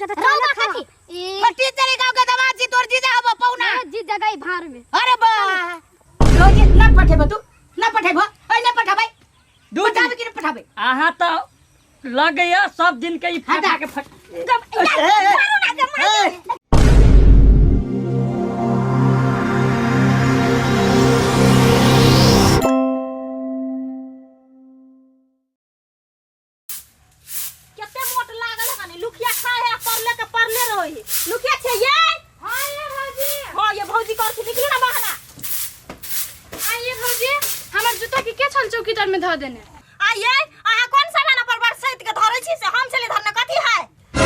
के त रौदा चलत कथी ए फटी तेरे गांव के दमाद छी तोर जीजा हबो पौना जी जगह भार में अरे बा रोजी ना पठेबो तू ना पठेबो ऐ ना पठाबै दू पठाबे कि ना पठाबै अहाँ तऽ लगैया सब दिन के ई फटा के फट कते मोट लागल है कनी लुखिया खाए है परले के परले रहे है लुखिया छै ये हां ये भौजी हां ये भौजी कर के निकलू ना बहाना आइए भौजी हमर जूता के के छल चौकीदार में धऽ देने आइए अहाँ कोन सामान पर बरसैत के धरै छी से हम छले धरने कथी है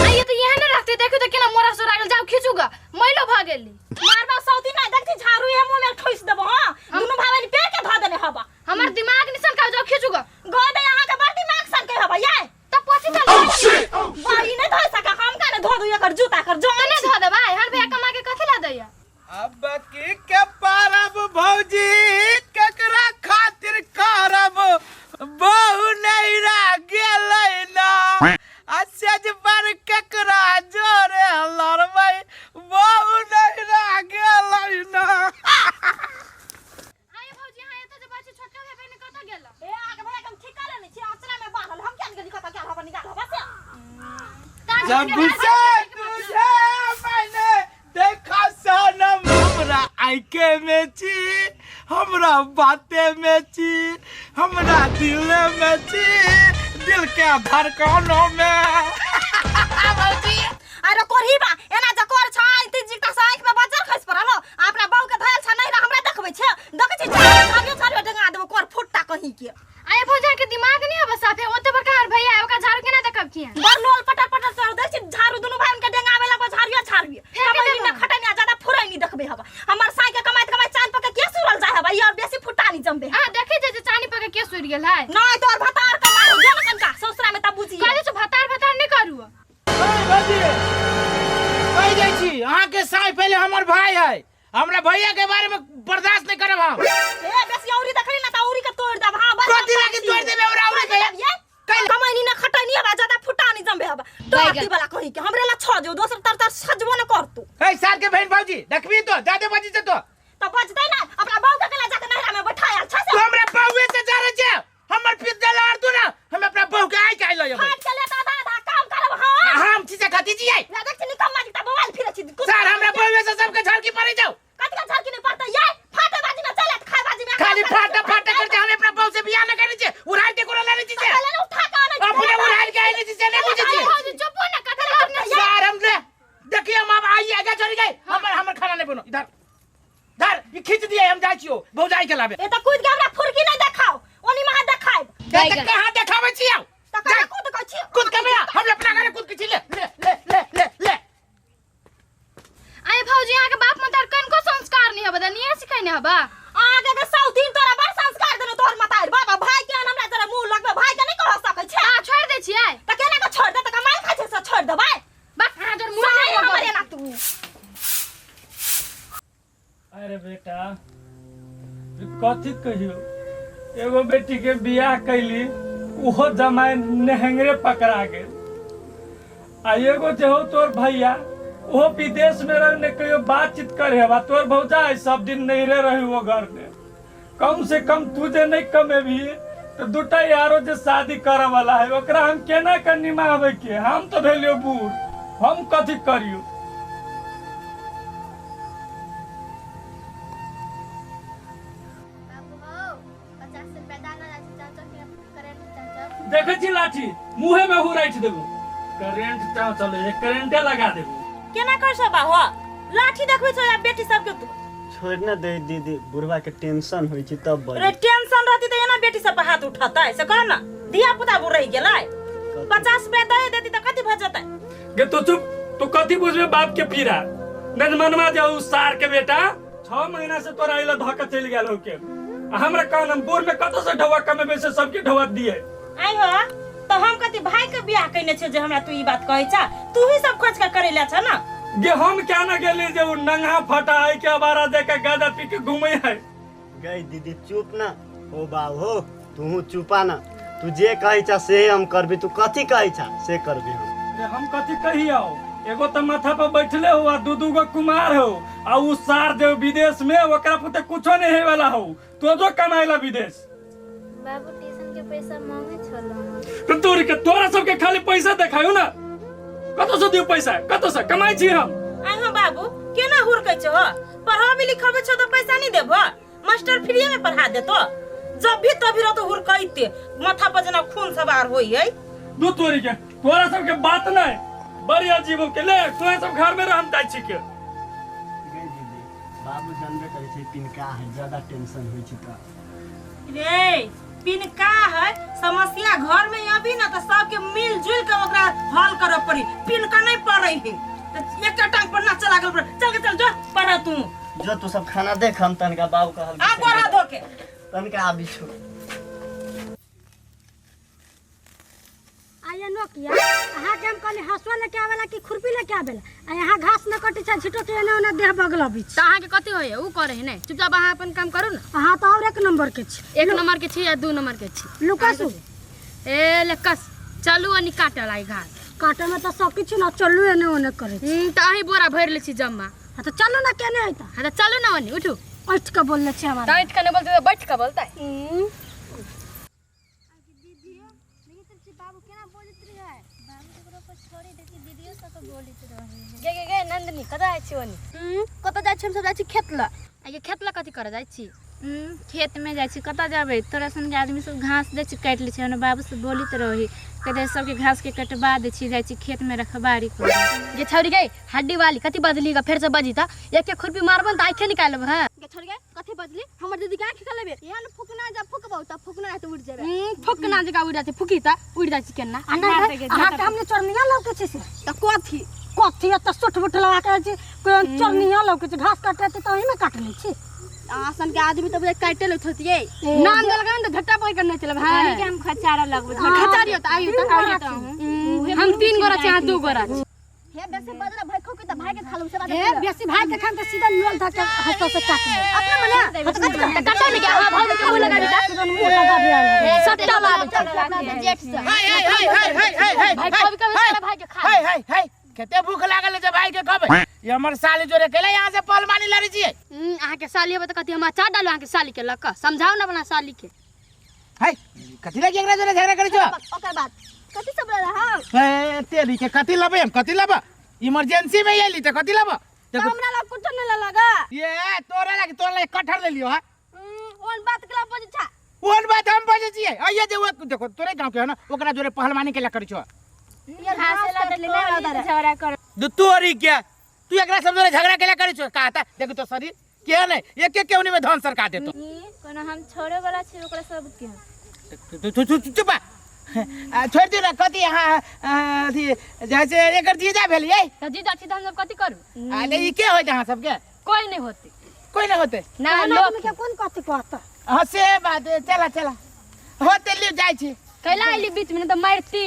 आइए तो यहाँ नहीं रखते देखो तो केना मोरा सोरा गेल जाओ खींचूगा मैलो भ गेली मारबा सौती ना देख छी झाड़ू ये मुंह में ठोस देबो हां दुनू भाई बहन पेड़ के धऽ देने हबा हमर दिमाग निसन का जाओ खींचूगा गो दे अहाँ के बड़ दिमाग सन के हबा ये तब पोछी चल बाई नहीं धो सका हम का ने धो दू एकर जूता कर जो नहीं धो देबै हर भैया कमा के कथी ला दैया अब की के पारब भौजी केकरा खातिर करब बहु नैरा गेलै ना आ सेज पर केकरा जोरे लड़बै बहु नैरा गेलै ना आइए भौजी यहाँ एतऽ जे बात छै छोटका भाई बहिन कतऽ गेल ए आगे भैया के हम ठीक कर लेने छी आचरा में बांधल हम क्या गेली कत गेल हबा निकाल हबा से जब से तुझे मैंने देखा सनम हमरा आंखे में छी हमरा बाते में छी हमरा दिल में छी दिल के धड़कनों में अरे कोरही बा एना जे कोर छ आइ जिता से आँख में बजर खसि पड़ल आ अपना बहू के धयल छ नहीं हमरा देखबै छै देखै छी झाड़ियो झाड़ियो डेंगा देबो कोर फुट्टा कहीं के आये भौजी के दिमाग नहीं हबा साफे ओते बड़का हर भैया है ओकरा झाड़ू केना देखब किया बड़ लोल पटर पटर चढ़ दै छी झाड़ू दुनू भाई के डेंगावे लगबो झाड़ियो झाड़ियो फेर के कमाई देबो। न खटनिया ज्यादा फुराई नहीं देखबे हबा हमर साई के कमाइत कमाइत चांद पके के सुरल जाय हबा ई और बेसी फुटा नहीं जमबे आ देखे जे जे चानी पके के सुर गेल है नहीं तोर भतार कमाई हो गेल कनका ससुरा में तब बुझिए कहले छौ भतार भतार नहीं करू भौजी कहि जाइ छी अहाँके साई पहिले हमर भाई है हमरा भैया के बारे में बर्दाश्त नहीं करब हम ए बेसी औरी देखली ना त औरी के तोड़ देब हां बस कथी लागी तोड़ देबे औरा औरी के? कैल कमाई न खटैनी हबा ज्यादा फुटा नहीं जमबे हबा तोड़ वाला कहीं के हमरे ला छ जो दोसर तर तर सजबो न कर तू है साल के बहन भौजी देखबी तो ज्यादा बजी से तो त बजतै ना अपना बहू के केला जाके नहरा में बैठायल छ तू से हमरा बहुए से जा रहे छे हमर पीत देला आर तू ना हम अपना बहू के आइ के लऽ फाट के ले त आधा आधा काम करब हां हम चीज कथी छियै ना देख छी निकम्मा जी त मोबाइल फिरे छी सर हमरा बहुए से सबके झलकी पड़े जाओ कथी का झलकी नहीं पड़तै ये फाटे बाजी में चलत खाए बाजी में खाली फाटा फाटा करके हम अपना बहू से बियाह न करे छे उड़ाल के कोना लाने छी पहले ना उठा के आनै अपने उड़ाल के आने छी से नहीं बुझे छी भौजी चुप हो ना कथी करने सर हम ले देखिए हम अब आइए आगे चली गई हमर हमर खाना नहीं बनो इधर धर ई खींच दिए हम जाइ छियो भौजाई के लाबे ए त कूद के हमरा फुरकी नहीं देखाओ ओनी महा देखाब ए त कहाँ देखाबै छियो त कहाँ कूद के छी कूद के बया हम अपना घरे कूद के छी ले ले ले ले ले ले आये भौजी यहाँ के बाप मतार कनको संस्कार नहीं हबा नहीं सिखाइने हबा आगे के सौ दिन तोरा बड़ संस्कार देने तोहर मतार बाबा भाई के हमरा जरा मुंह लगबे भाई के नहीं कह सकै छै आ छोड़ दे छियै त केना के छोड़ दे त कमाई खाइ छै से छोड़ देबै बस अहाँ जोर मुँह साई नहीं हमर एना तू अरे बेटा ई कथी कहियो एगो बेटी के बियाह कैली उहो जमाए नेहंगरे पकड़ा गेल आ एगो जे हो तोर भैया ओहो विदेश में रह ने कहियो बातचीत करे हवा तोर भौजा है सब दिन नहिरे रही वो घर में कम से कम तू जे नहीं कमेबी तो दूटा यारो जे शादी करे वाला है ओकरा हम केना के निमावे के हम तो भेलियो बूढ़ हम कथी करियो बाबू हो 50 रुपया दाना जाइ छै चाचा के करेंट चाचा देखे छी लाठी मुहे में हुराइट देबो करेंट चा चले करेंटे लगा देबो केना कर सब हो लाठी देखबै छौ या बेटी सबके तू छोड़ न दे दीदी बुढ़वा के टेंशन होइ छै तब रे बजे टेंशन रहती तऽ एना बेटी सब पर हाथ उठतै से कह ना धिया पुता बुढ़ रहि गेलै 50 रुपया दे देती तऽ कथी भऽ जेतै गे तू चुप तू कथी बुझबे बाप के पीरा नहीं मनवा जाऊ सार के बेटा 6 महीना से तोरा अइला धक चलि गेल हो के आ हमरा कहन हम बोर में कतौ से ढौआ कमेबे से सबके ढौआ दिए आइ हो तऽ हम कथी भाई के बियाह कयने छियौ जे हमरा तू ई बात कहै छ तू ही सब खोज के करै ले छ ना गे हम क्या न गेली जे उ नंगा फटा है के अबारा दे के गादा पी के घूमे है गई दीदी चुप ना हो बाबू हो तू चुपा ना तू जे कहै छा से हम करबी तू कथी कहै छा से करबी हम रे हम कथी कही आओ एगो त माथा पर बैठले हो आ दू दू गो कुमार हो आ उ सार देव विदेश में ओकरा पुते कुछो नहीं है वाला हो तो जो कमाइला विदेश। बाबू ट्यूशन के पैसा मांगे छलो। तो तोरी के तोरा सबके खाली पैसा देखायो ना, कतौ से दियो पैसा, कतौ से कमाई छी हम। आइ हो बाबू केना हुरकै छो, पढ़ाबे लिखाबे छो तो पैसा नहीं देबो, मास्टर फ्री में पढ़ा देतो। जब भी तभी रहो तो हुरकैते माथा पर जना खून सवार होई है। दू तोरी के तोरा सबके बात नहीं बड़ी अजीब के ले तोरा सब घर में रह हम जाइ छी के। गे दीदी बाबू जानबे करै छै पिनका है, ज्यादा टेंशन होइ छै त। रे पिनका है समस्या घर में अभी ना तो सबके मिलजुल के ओकरा हल करऽ पड़ी, पिनका नहीं पड़ै है त एकटा टांग पर नाचे लागल पर। चल के चल जो पढ़ तू जो तू सब खाना देख हम तनका बाबू कहल आ गोरा धो के तनका आबी छु। आया नोकिया अहाँ के हम कहली हसुआ लेके आवेला कि खुरपी लेके आवेला, आ यहाँ घास न कटी छै छिटो के एने ओने देह बगलबी त अहाँ के कथी होइए उ करे है नै, चुपचाप अहाँ अपन काम करू ना। अहाँ त और एक नंबर के छी, एक नंबर के छी या दू नंबर के छी। लुकासु ए ले कस चलू अनि काटे लाई घास काटे में त सब किछु न चलू एने ओने करे छी। त अहीं बोरा भरि ले छी जम्मा। हां त चलू ना केने होइता। हां त चलू ना ओनी उठू। ऐठ के बोलले छी हमरा। त ऐठ के नै बोलते त बैठ के बोलतै। बाबू केना बोलैत रहै, बाबू केकरो पर छोड़ि देखी दीदियो सबके बोलैत रहै। गे गे गे नंदनी कतऽ जाइ छी ओनी? कतऽ जाइ छी हम सब जाइ छी खेत लए। आ ये खेत लए कथी करऽ जाइ छी? खेत में जाइ छी कतऽ जेबै, तोरा सनके आदमी सब घास दै छी काटि लै छै। हमरा बाबू सब बोलैत रही कहै सबके घास के कटबा दै छी, जाइ छी खेत में रखबारी करै। गे छौरी गे हड्डी वाली कथी बजली ग फेर से बजी त एक एक खुरपी मारबन त आँखे निकालि लेब। हां गे छौरी गे कथी बजली, हमर दीदी के आँख निकालबे। एहन फुकना जब फुकबौ त फुकना त उड़ जेबे। फुकना जका उड़ जाइ छै, फुकी त उड़ जाइ छै केना। आ नहीं अहाँ के हमने चरनिया लौके छी से त कथी कथी त सुठ बुठ लगा के छी कोई चरनिया लौके छी, घास काटे त ओही में काट लै छी। आसन के आदमी त बुझाइ काटे लैत होतियै। नाम देलकै त झट्टा पकड़ के नहि चलब। हां के हम खचारा लगबै, खचारियो त आइयो त आइयो त हम 3 गोरा छी अहाँ 2 गोरा छी। हे बेसी बजरा भाई खो के त भाई के खालू से बात। हे बेसी भाई के खान त सीधा लोल ध के हसो से काट ले अपना मने हत कत त काटो ने के हां भाई के मुंह लगा बेटा मुंह लगा भी सट्टा लागे जेठ से। हाय हाय हाय हाय हाय हाय भाई कभी कभी सारा भाई के खा। हाय हाय हाय कते भूख लागल है भाई के कहबे ये हमर साली जोरे केला यहाँ से पहलवानी लड़ी छियै। अहाँ के साली होबे त कथी हम अचार डालू अहाँ के साली के लक समझाउ ना अपना साली के। हाय कथी लगी एकरा जोरे झगड़ा करै छो? ओकर बाद कथी सब रहा ए तेरी के कथी लबे हम कथी लब, इमरजेंसी में आइली त कथी लब? त हमरा लग कुछ न लगा। ये तोरा लग तोरा लग कटहर ले लियो। हां ओन बात के ला बजै छा, ओन बात हम बजै छियै। आइए जे ओ देखो तोरे गांव के है ना ओकरा जोरे पहलवानी के ला करै छो। झगड़ा कर दू तोरी के तू एकरा सब जोरे झगड़ा केला करै छो कहता देखो तो शरीर के नहीं एक एक केवनी में धन सरका देतो। कोनो हम छोड़े वाला छी ओकरा सब के। तू तू चुप आ छोड़ दे ना कथी। हां अथी जैसे एकर जीजा भेलियै त जीजा छी त हम सब कथी करू? आ ले ई के होइत अहाँ सबके? कोई नहीं होते, कोई नहीं होते ना लोग के कोन कथी कहता। हां से बात चला चला होते ले जाइ छी। कैला आइली बीच में त मारती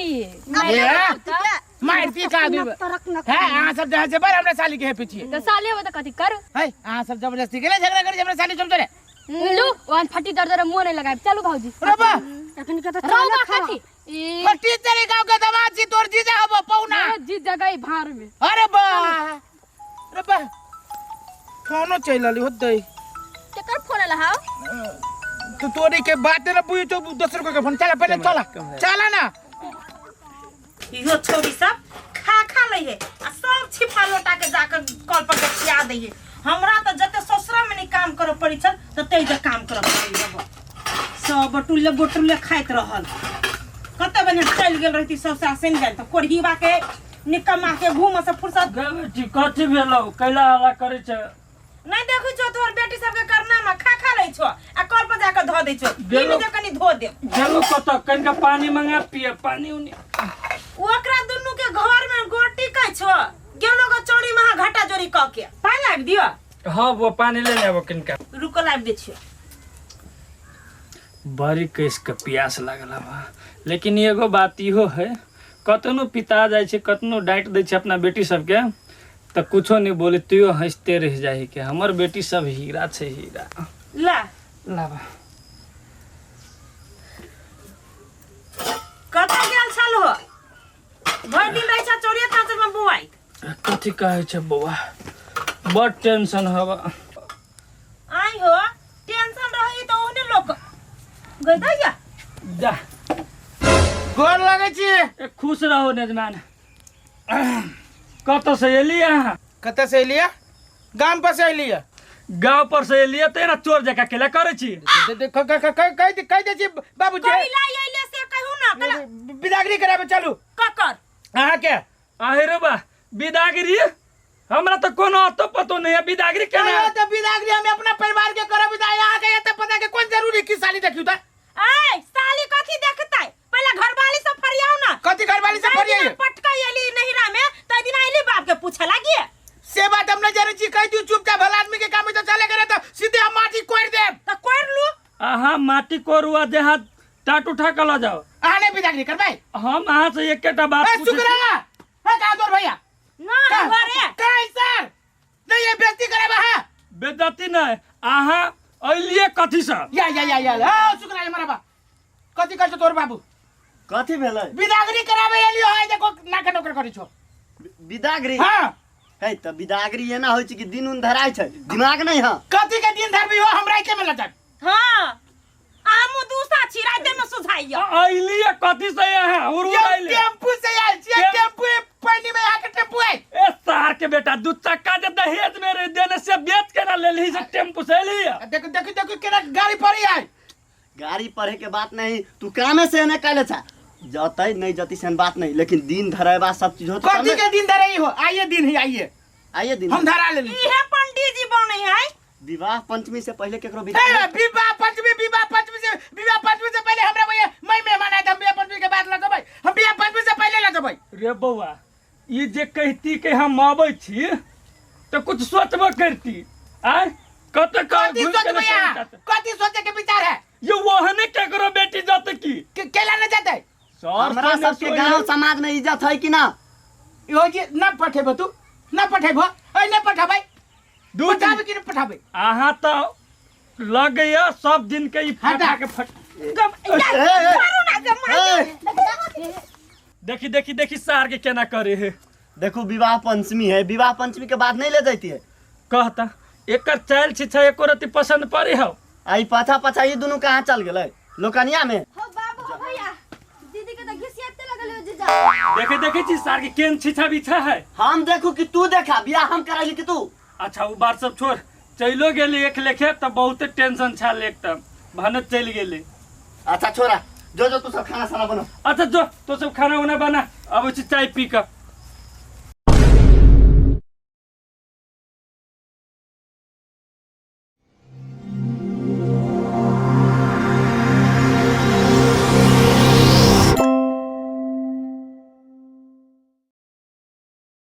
मारती का आदमी है अहाँ सब जहाँ से बड़ हमरा साली के है पीछे त साली होबे त कथी करू? है अहाँ सब जबरदस्ती केला झगड़ा करी हमरा साली सब जोरे लू वन फटी दर दर मुंह नहीं लगाब। चलू भौजी रबा अखन के त रौबा कथी ई फटी तेरे गांव के दमाद छी तोर जीजा होबो पौना जीजा गई भार में। अरे बा रबा फोनो चल आली होतै केकर फोन आला हाउ? तो तोरी के बात न बुझ तो दोसर को के फोन चला पहले चला चला ना। इहो छोरी सब खा खा लै है आ सब छिपा लोटा के जाकर कल पर के खिया दै है। हमरा त जते ससुरा में नहीं काम करे पड़ी छल त तै जे काम करे पड़ी हब। सब बटुले बटुले खाइत रहल कते बने चल गेल रहती सब सासन गेल त कोढ़ीबा के निकम्मा के घूम से फुर्सत। गे बेटी कथी भेलौ कैला हल्ला करै छै? नहीं देखै छो तोहर बेटी सबके करना में खा खा लै छो आ कल पर जाकर धो दै छो। ई में जे कनी धो दे गेलौ कत कनिका पानी मंगा पिए पानी उनी। ओकरा दुनू के घर में गोटी कै छो गेलो गो चोरी महा घाटा जोरी क के पानी लाबि दियो। हां वो पानी ले आबो कनिका रुको लाबि दै छियो। बड़ी केस के प्यास लागल बा, लेकिन एगो बात इहो है कतनो पिता जाइ छै कतनो डांट दै छै अपना बेटी सबके त कुछो नहीं बोले तैयो हंसते रह जाइ के हमर बेटी सब हीरा छै हीरा। ला लाबा कतऽ गेल छल हो? भरि दिन रहै छ चोरिये थाचर में बौआइत। कथी कहै छै बौआ, बड टेंशन हवा। आई हो टेंशन रही तो ओहने लोग गई दैया। जा गोर लगै छी। ए, खुश रहो नजमान। कतऽ से एलियै अहाँ? कतऽ से एलियै? गाम पर से एलियै। गाँव पर से एलियै तऽ एना चोर जकाँ केला करै छी? कहि दै छी बाबूजी। कैला अइले से कहू ना, कैला बिदागरी कराबे चलू। ककर? अहाँके। आहे रे बा, बिदागरी? हमरा तऽ कोनो अतो पतो नहीं है बिदागरी केना। अरे तऽ बिदागरी हम अपना परिवार के करब, अहाँके एते पता के कोन जरूरी की साली देखियौ तऽ? ऐ साली कथी देखतै, पहले घरवाली से फरियाओ ना। कथी घरवाली से जाहि फरियाइए? दिना पटका एली नहिरा में तै दिना एली बाप के पूछे लागी। से बात हम नहीं जानै छी, कहि दियौ चुपचाप भला आदमी के काम है तो चले गेलै तऽ सीधे हम माटी कोरि देब। तऽ कोरि लू। अहाँ माटी कोरू आ देहात टाट उठा के लऽ जाओ। अहाँ नहीं बिदागरी करबै? हम अहाँ से एकेटा बात ए पूछै छी। सुकरा, ए कहाँ तोर भैया? ना हम घरे। कहाँ सर? नहीं ये बेइज्जती करब अहाँ। बेइज्जती नहीं, अहाँ अइलिए कथी से? या या या या, आ सुकरा ये मरबा। कथी कहै छौ तोर बाबू? कथी भेलै? बिदागरी कराबै एलियो है, देखो नाक नौकर करै छौ। बिदागरी? हाँ। है तऽ बिदागरी एना होइ छै कि दिन उन धराइ छै, दिमाग नहीं है। कथी के दिन धरबी हो, हमरा के में लटक। हाँ, हमहूँ दूसा छी, राते में सुझाइयो। अइलिए कथी से यहाँ? उड़ यौ, अइले। टेम्पू से आयल छियै, टेम्पू पानी में आके टेम्पू आयल। ए सार के बेटा, दू चक्का जे दहेज में रे देने से बेच के ना लेलही से टेम्पू से एलही। देखो देखो देखो केना गाड़ी पड़ी आयल। गाड़ी पढ़े के बात नहीं, तू कामे से ने कहले छा जतै नहीं जती से बात नहीं, लेकिन दिन धरेबा सब चीज होत। कथी के दिन धरई हो? आइए दिन ही, आइए। आइए दिन। हम धरा लेली। इहे पंडित जी बनै है। विवाह पंचमी से पहले केकरो ए, विदाई नहीं? विवाह पंचमी, विवाह पंचमी से, विवाह पंचमी से पहले हमरा भैया मैं मेहमान आए, हम विवाह पंचमी के बाद लगबै, हम विवाह पंचमी से पहले लगबै। रे बौआ, ई जे कहती के हम आबै छी तऽ कुछ सोचबो करती। आय कत कथी घुमि के सोचबै अहाँ? चलि जात। कथी सोचे के विचार है? यो ओहने केकरो बेटी जत की? केला न जतै? सर हमरा सने सबके सोई गांव समाज में इज्जत है कि ना? यो जी न पठेबो तू, न पठेबो, ऐ न पठेबै। दू दिन। पठाबे कि न पठाबे? अहाँ तऽ लगैया सब दिन के ई फटा के फट। गम, या, ए, ए, ए। मारू ना, गम, मारू। ए। देखी देखी देखी सार के केना करे है। देखो विवाह पंचमी है, विवाह पंचमी के बाद नहीं ले जाती है। कहता एकर चाल छिछा एको रति पसंद पड़े हो। आई पाछा पाछा ये दोनों कहाँ चल गेलै लोकनिया में? हो बाबू, हो भैया, दीदी के तो घिसियाते लगल हो जीजा। देखे देखे छी सार के केन छिछा बिछा है। हम देखू कि तू देखा, बियाह हम कराली कि तू? अच्छा वो बात सब छोड़, चलो गेली एक लेखे तो बहुत टेंशन छाल एकदम भानत चल गेली। अच्छा छोरा, जो जो तू सब खाना साना बना। अच्छा जो तो सब खाना उना बना, अब उसी चाय पी कर।